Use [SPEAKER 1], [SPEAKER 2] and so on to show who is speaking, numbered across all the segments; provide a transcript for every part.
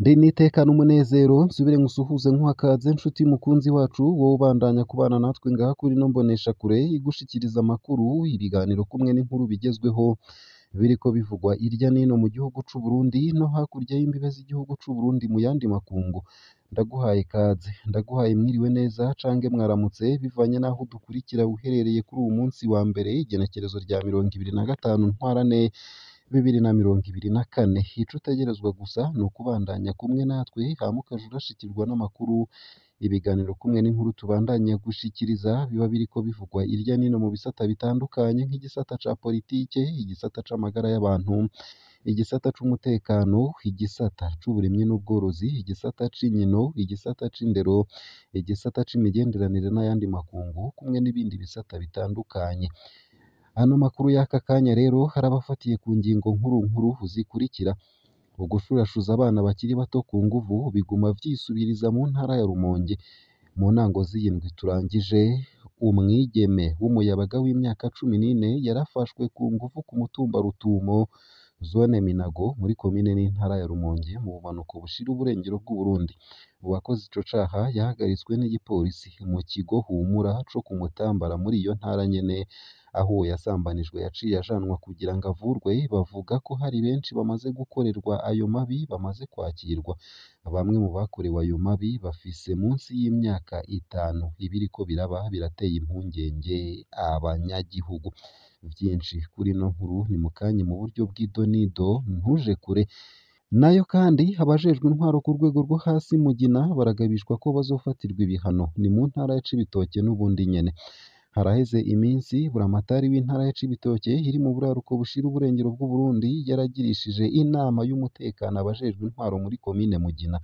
[SPEAKER 1] Ndi n'iteka n'umunezero nsubire nkusuhuze nkuhakaze nshuti mukunzi wacu wowe ubandanya kubana natwe ngaha kuri ino mboneshakure igushikiriza amakuru, ibiganiro kumwe n'inkuru bigezweho biriko bivugwa irya nino mu gihugu c'u Burundi no hakurya y'imbibe z'igihugu c'u Burundi mu yandi makungu. Ndaguhaye ikaze, ndaguhaye mwiriwe neza cange mwaramutse bivanye n'aho udukurikira uherereye kuri uwu munsi wa mbere igenekerezo rya 25 Ntwarante 2024. Ico utegerezwa gusa ni ukubandanya kumwe natwe hama ukaja urashikirwa n'amakuru, ibiganiro kumwe n'inkuru tubandanya gushikiriza biba biriko bivugwa irya nino mu bisata bitandukanye nk'igisata ca politike, igisata c'amagara y'abantu, igisata c'umutekano, igisata c'uburimyi n'ubworozi, igisata c'inkino, igisata c'indero, igisata c'imigenderanire n'ayandi makungu kumwe n'ibindi bisata bitandukanye. Ano makuru y'aka kanya rero harabafatiye ku ngingo nkuru nkuru zikurikira: ugushurashuza abana bakiri bato ku nguvu biguma vyisubiriza mu ntara ya Rumonge. Mu ntango z'iyindwi turangije, umwigeme w'umuyabaga w'imyaka 14 yarafashwe ku nguvu ku mutumba Rutumo, zone Minago, muri komine n'intara ya Rumonge mu bumanuko bushira uburengero bw'Uburundi. Uwakoze ico caha yahagaritswe n'igipolisi mu kigo Humura co ku Mutambara muri iyo ntara nyene, aho uwo yasambanijwe yaciye ajanwa kugira ngo avurwe. Bavuga ko hari benshi bamaze gukorerwa ayo mabi bamaze kwakirwa. Bamwe mu bakorewe ayo mabi bafise munsi y'imyaka 5. Ibiriko biraba birateye impungenge abanyagihugu. Vyinshi kuri ino nkuru ni mukanya mu buryo bw'idonido, ntuje kure. Nayo kandi abajejwe intwaro ku rwego rwo hasi Mugina baragabishwa ko bazofatirwa ibihano. Ni mu ntara ya Cibitoke n'ubundi nyene. Haraheze iminsi buramatari w'intara ya Cibitoke iri mu buraruko bushira uburengero bw'Uburundi yaragirishije inama y'umutekano abajejwe intwaro muri komine Mugina.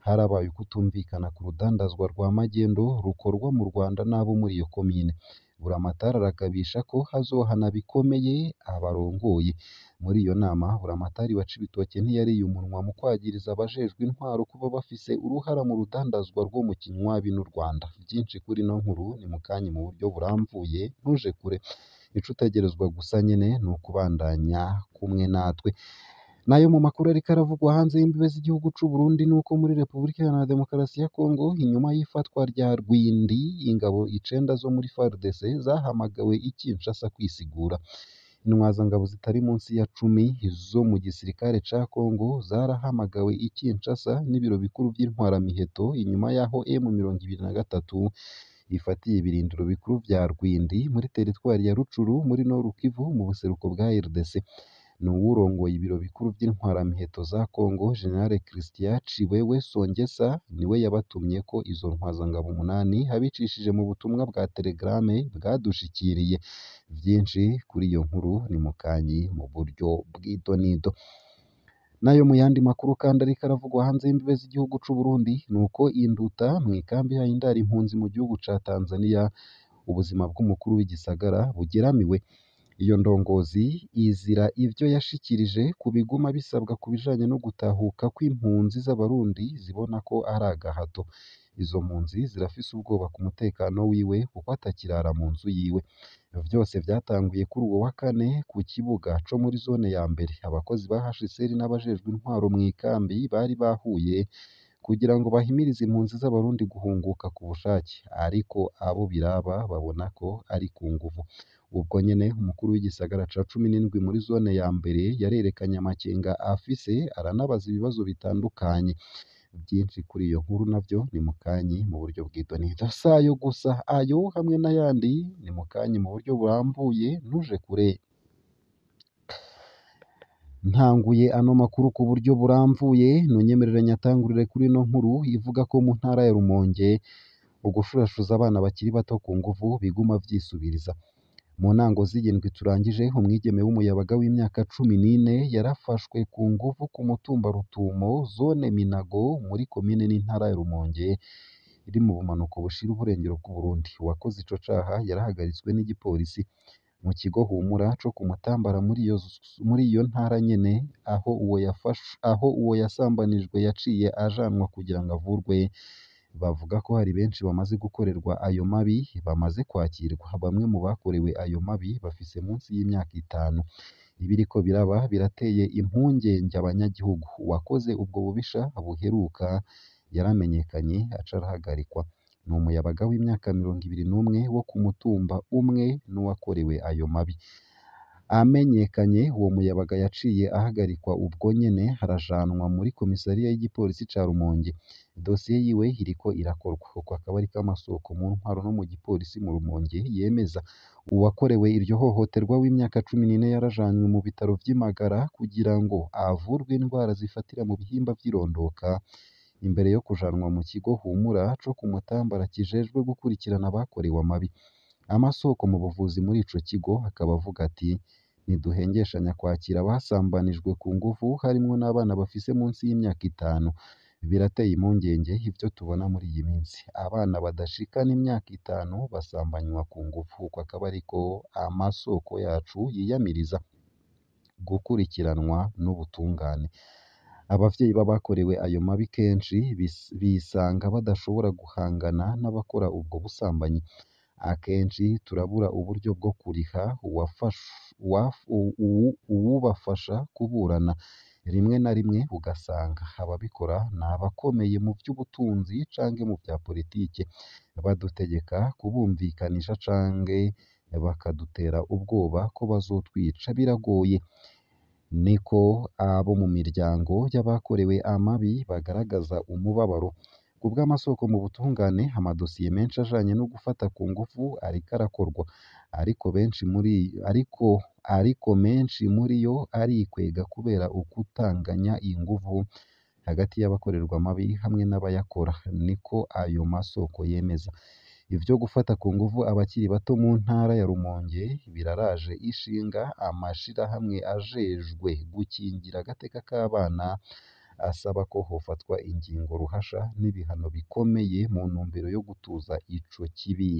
[SPEAKER 1] Harabaye ukutumvikana ku rudandazwa rwa magendo rukorwa mu Rwanda n'abo muri iyo komine. Buramatari aragabisha ko hazohana bikomeye abarongoye. Muri iyo nama buramatari wa Cibitoke ntiyariye umunwa mu kwagiriza abajejwe intwaro kuba bafise uruhara mu rudandazwa rwo mu Kinywabi n'u Rwanda. Vyinshi kuri ino nkuru ni mukanya mu buryo buramvuye, ntuje kure. Ico utegerezwa gusa nyene ni ukubandanya kumwe natwe. Nayo mu makuru ariko aravugwa hanze y'imbibe z'igihugu c'u Burundi nuko muri Repubulika Iharanira Demokarasi ya Kongo inyuma y'ifatwa rya Rwindi, ingabo 9 zo muri FARDC zahamagawe i Kinshasa kwisigura. Intwazangabo zitari munsi ya 10 zo mu gisirikare ca Kongo zarahamagawe i Kinshasa n'ibiro bikuru vy'intwaramiheto inyuma y'aho M23 ifatiye ibirindiro bikuru vya Rwindi muri teritwari ya Rucuru muri Nord Kivu mu buseruko bwa RDC. N'uwurongoye ibiro bikuru vy'intwaramiheto za Kongo, General Christian Tshiwewe Songesa, niwe yabatumye ko izo ntwazangabo 8 abicishije mu butumwa bwa Telegram bwadushikiriye. Vyinshi kuri iyo nkuru ni mukanyi mu buryo bw'idonido. Nayo mu yandi makuru kandi ariko aravugwa hanze y'imbibe z'igihugu c'u Burundi nuko Induta mw'ikambi y'indaro impunzi mu gihugu ca Tanzania ubuzima bw'umukuru w'igisagara bugeramiwe. Iyo ndongozi izira ivyo yashikirije ku biguma bisabwa ku bijanye no gutahuka kw'impunzi z'Abarundi zibona ko ari agahato. Izo mpunzi zirafise ubwoba ku mutekano wiwe kuko atakirara mu nzu yiwe. Vyose vyatanguye kuri uwo wa kane ku kibuga co muri zone ya mbere. Abakozi ba HCR n'abajejwe intwaro mw'ikambi bari bahuye kugira ngo bahimirize impunzi z'Abarundi guhunguka ku bushake, ariko abo biraba babona ko ari ku nguvu. Ubwo nyene umukuru w'igisagara ca 17 muri zone ya mbere yarerekanye amakenga afise, aranabaza ibibazo bitandukanye. Vyinshi kuri iyo nkuru navyo ni mukanyi mu buryo bw'idonido. Sayo gusa, ayo hamwe n'ayandi ni mukanyi mu buryo burambuye, ntuje kure. Ntanguye ano makuru ku buryo buramvuye, nunyemerere nyatangurire kuri ino nkuru ivuga ko mu ntara ya Rumonge ugushurashuza abana bakiri bato ku nguvu biguma vyisubiriza. Mu ntango z'iyindwi turangije, umwigeme w'umuyabaga w'imyaka 14 yarafashwe ku nguvu ku mutumba Rutumo, zone Minago, muri komine n'intara ya Rumonge iri mu bumanuko bushira uburengero bw'Uburundi. Uwakoze ico caha yarahagaritswe n'igipolisi mu kigo Humura co ku Mutambara muri iyo ntara nyene, aho uwo yasambanijwe yaciye ajanwa kugira ngo avurwe. Bavuga ko hari benshi bamaze gukorerwa ayo mabi bamaze kwakirwa. Bamwe mu bakorewe ayo mabi bafise munsi y'imyaka 5. Ibiriko biraba birateye impungenge abanyagihugu. Uwakoze ubwo bubisha buheruka yaramenyekanye aca arahagarikwa. Ni umuyabaga w'imyaka 21 wo ku mutumba umwe n'uwakorewe ayo mabi. Amenyekanye, uwo muyabaga yaciye ahagarikwa ubwo nyene arajanwa muri komisariya y'igipolisi ca Rumonge. Dosiye yiwe iriko irakorwa. Uko akaba ariko amasoko mu ntwaro no mu gipolisi mu Rumonge yemeza. Uwakorewe iryo hohoterwa w'imyaka 14 yarajanywe mu bitaro vy'i Magara kugira ngo avurwe indwara zifatira mu bihimba vy'irondoka, imbere yo kujanwa mu kigo Humura co ku Mutambara kijejwe gukurikirana abakorewe amabi. Amasoko mu buvuzi muri ico kigo akaba avuga ati: "Ntiduhengeshanya kwakira abasambanijwe ku nguvu harimwo n'abana bafise munsi y'imyaka 5. Birateye impungenge ivyo tubona muri iyi minsi. Abana badashikana imyaka 5 basambanywa ku nguvu." Uko akaba ariko amasoko yacu yiyamiriza gukurikiranwa n'ubutungane. Abavyeyi b'abakorewe ayo mabi kenshi bisanga badashobora guhangana n'abakora ubwo busambanyi. Akenshi turabura uburyo bwo kuriha uwubafasha kuburana. Rimwe na rimwe ugasanga ababikora ni abakomeye mu vy'ubutunzi canke mu vya politike, badutegeka kubumvikanisha canke bakadutera ubwoba ko bazotwica. Biragoye. Niko abo mu miryango y'abakorewe amabi bagaragaza umubabaro. Kubw'amasoko mu butungane, amadosiye menshi ajanye no gufata ku nguvu ariko arakorwa, ariko menshi muri yo arikwega kubera ukutanganya inguvu hagati y'abakorerwa amabi hamwe n'abayakora, niko ayo masoko yemeza. Ivyo gufata ku nguvu abakiri bato mu ntara ya Rumonge biraraje ishinga amashirahamwe ajejwe gukingira agateka k'abana, asaba ko hofatwa ingingo ruhasha n'ibihano bikomeye mu ntumbero yo gutuza ico kibi.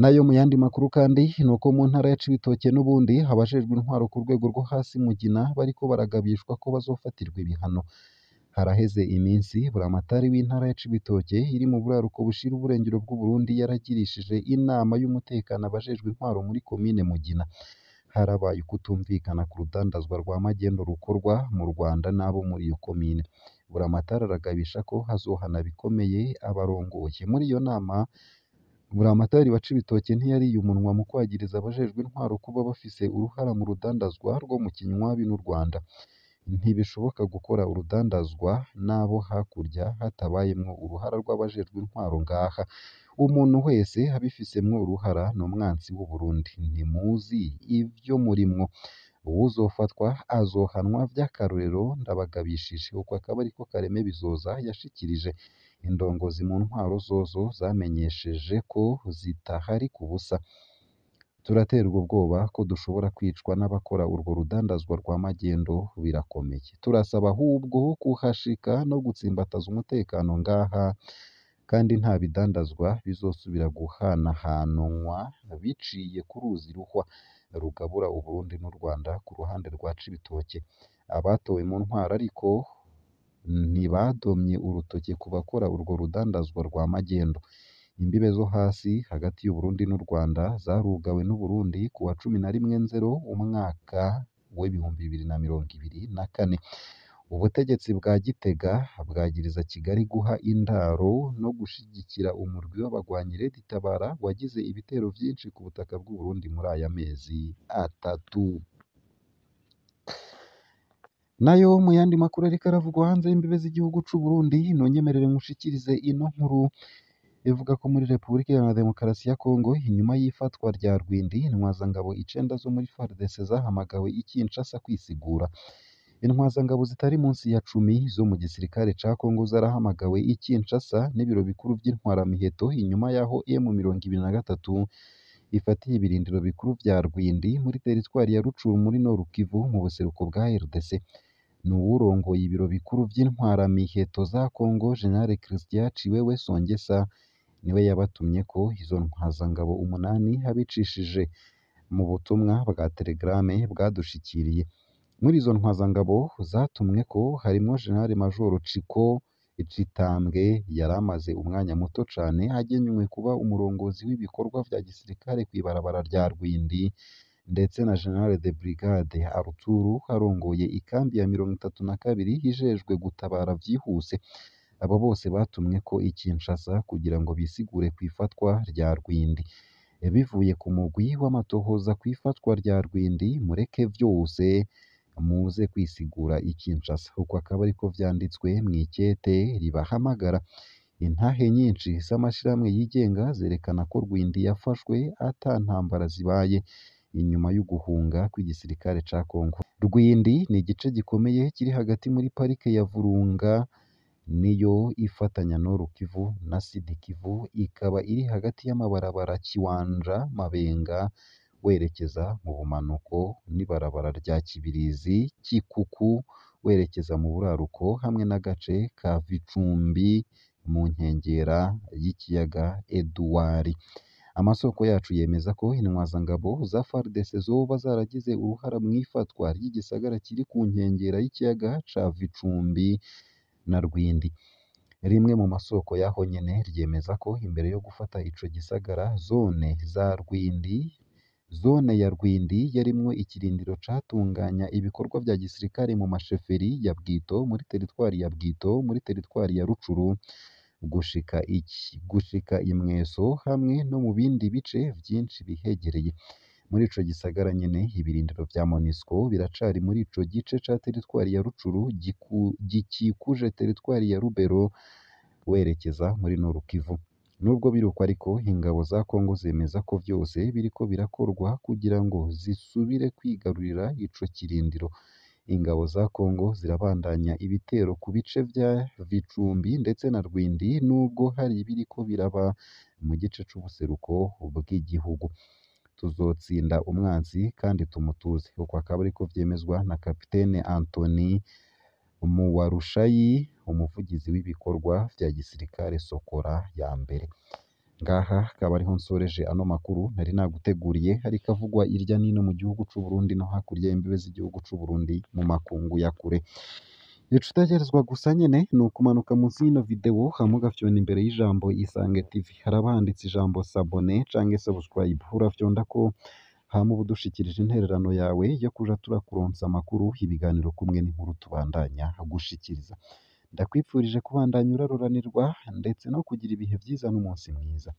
[SPEAKER 1] Nayo mu yandi makuru kandi nuko mu ntara ya Cibitoke n'ubundi abajejwe intwaro ku rwego rwo hasi Mugina bariko baragabishwa ko bazofatirwa ibihano. Haraheze iminsi buramatari w'intara ya Cibitoke iri mu buraruko bushira uburengero bw'Uburundi yaragirishije inama y'umutekano abajejwe intwaro muri komine Mugina. Harabaye ukutumvikana ku rudandazwa rwa magendu rukorwa mu Rwanda n'abo muri iyo komine. Buramatari aragabisha ko hazohana bikomeye abarongoye. Muri iyo nama Buramatari wa Cibitoke ntiyariye umunwa mu kwagiriza abajejwe intwaro kuba bafise uruhara mu rudandazwa rwo mu Kinywabi n'u Rwanda. Ntibishoboka gukora urudandazwa n'abo hakurya hatabayemwo uruhara rw'abajejwe intwaro ngaha. Umuntu wese abifisemwo uruhara ni umwansi w'Uburundi. Ntimuzi ivyo murimwo. Uwuzofatwa azohanwa vy'akarorero, ndabagabishije. Uko akaba ariko Kareme Bizoza yashikirije. Indongozi mu ntwaro zozo zamenyesheje ko zitahari ku busa. Turaterwa ubwoba ko dushobora kwicwa n'abakora urwo rudandazwa rwa magendo, birakomeye. Turasaba ahubwo kuhashika no gutsimbataza umutekano ngaha, kandi nta bidandazwa bizosubira guhanahanwa biciye ku ruzi Ruhwa rugabura Uburundi n'u Rwanda ku ruhande rwa Cibitoke. Abatowe mu ntwaro ariko ntibadomye urutoke ku bakora urwo rudandazwa rwa magendo. Imbibe zo hasi hagati y'Uburundi n'u Rwanda zarugawe n'Uburundi ku wa 11 Nzero umwaka w'2024. Ubutegetsi bwa Gitega bwagiriza Kigali guha indaro no gushigikira umurwi w'abagwanyi Red Tabara wagize ibitero vyinshi ku butaka bw'Uburundi muri aya mezi atatu. Nayo mu yandi makuru ariko aravugwa hanze y'imbibe z'igihugu c'Uburundi, nonyemerere nkushikirize ino nkuru ivuga ko muri Repubulika Iharanira Demokarasi ya Kongo inyuma y'ifatwa rya Rwindi, intwazangabo 9 zo muri FARDC zahamagawe i Kinshasa kwisigura. Intwazangabo zitari munsi ya 10 zo mu gisirikare ca Kongo zarahamagawe i Kinshasa n'ibiro bikuru vy'intwaramiheto inyuma y'aho M23 ifatiye ibirindiro bikuru vya Rwindi muri teritwari ya Rucuru muri Nord Kivu mu buseruko bwa RDC. N'uwurongoye ibiro bikuru vy'intwaramiheto za Kongo General Christian Tshiwewe Songesa niwe yabatumye ko izo ntwazangabo 8 abicishije mu butumwa bwa Telegram bwadushikiriye. Muri izo ntwazangabo zatumwe ko harimwo General Major Chiko Citambwe yari amaze umwanya muto cane agenywe kuba umurongozi w'ibikorwa vya gisirikare kw'ibarabara rya Rwindi, ndetse na General de Brigade Arthur arongoye ikambi ya 32 ijejwe gutabara vyihuse. Abo bose batumweko i Kinshasa kugira ngo bisigure kw'ifatwa rya Rwindi. Bivuye ku mugwi w'amatohoza kw'ifatwa rya Rwindi, mureke vyose muze kwisigura i Kinshasa. Uko akaba ariko vyanditswe mw'ikete ribahamagara. Intahe nyinshi z'amashirahamwe yigenga zerekana ko Rwindi yafashwe ata ntambara zibaye inyuma y'uguhunga kw'igisirikare ca Congo. Rwindi ni igice gikomeye kiri hagati muri parike ya Virunga, niyo ifatanya Nord Kivu na Sud Kivu, ikaba iri hagati y'amabarabara Kiwanja Mabenga werekeza mu bumanuko n'ibarabara rya Kibirizi Kikuku werekeza mu buraruko, hamwe n'agace ka Vicumbi mu nkengera y'ikiyaga Edouard. Amasoko yacu yemeza ko intwazangabo za FARDC zoba zaragize uruhara mw'ifatwa ry'igisagara kiri ku nkengera y'ikiyaga ca Vicumbi na Rwindi. Rimwe mu masoko y'aho nyene ryemeza ko imbere yo gufata ico gisagara, zone ya Rwindi yarimwo ikirindiro catunganya ibikorwa vya gisirikare mu masheferi ya Bwito muri teritwari ya Bwito muri teritwari ya Rucuru gushika i Mweso hamwe no mu bindi bice vyinshi bihegereye. Muri ico gisagara nyene ibirindiro vya MONUSCO biracari muri ico gice ca teritwari ya Rucuru gikikuje teritwari ya Rubero werekeza muri Nord Kivu. Nubwo biruko ariko, ingabo za Congo zemeza ko vyose biriko birakorwa kugira ngo zisubire kwigarurira ico kirindiro. Ingabo za Congo zirabandanya ibitero ku bice vya Vicumbi ndetse na Rwindi, nubwo hari ibiriko biraba mu gice c'ubuseruko bw'igihugu. Tuzotsinda umwansi kandi tumutuze. Uko akaba ariko vyemezwa na Kapitene Anthony Muwarushayi, umuvugizi w'ibikorwa vya gisirikare Sokora ya mbere. Ngaha akaba ariho nsoreje ano makuru nari naguteguriye, ariko avugwa irya nino mu gihugu c'u Burundi no hakurya y'imbibe z'igihugu c'u Burundi mu makungu ya kure. Ico utegerezwa gusa nyene ni ukumanuka munsi y'ino video hama ugafyonda imbere y'ijambo Isange TV. Haraba handitse ijambo s'abonner canke subscribe, urafyondako hama uba udushikirije intererano yawe yo kuja turakuronsa amakuru, ibiganiro kumwe n'inkuru tubandanya gushikiriza. Ndakwifurije kubandanya uraroranirwa ndetse no kugira ibihe vyiza n'umunsi mwiza.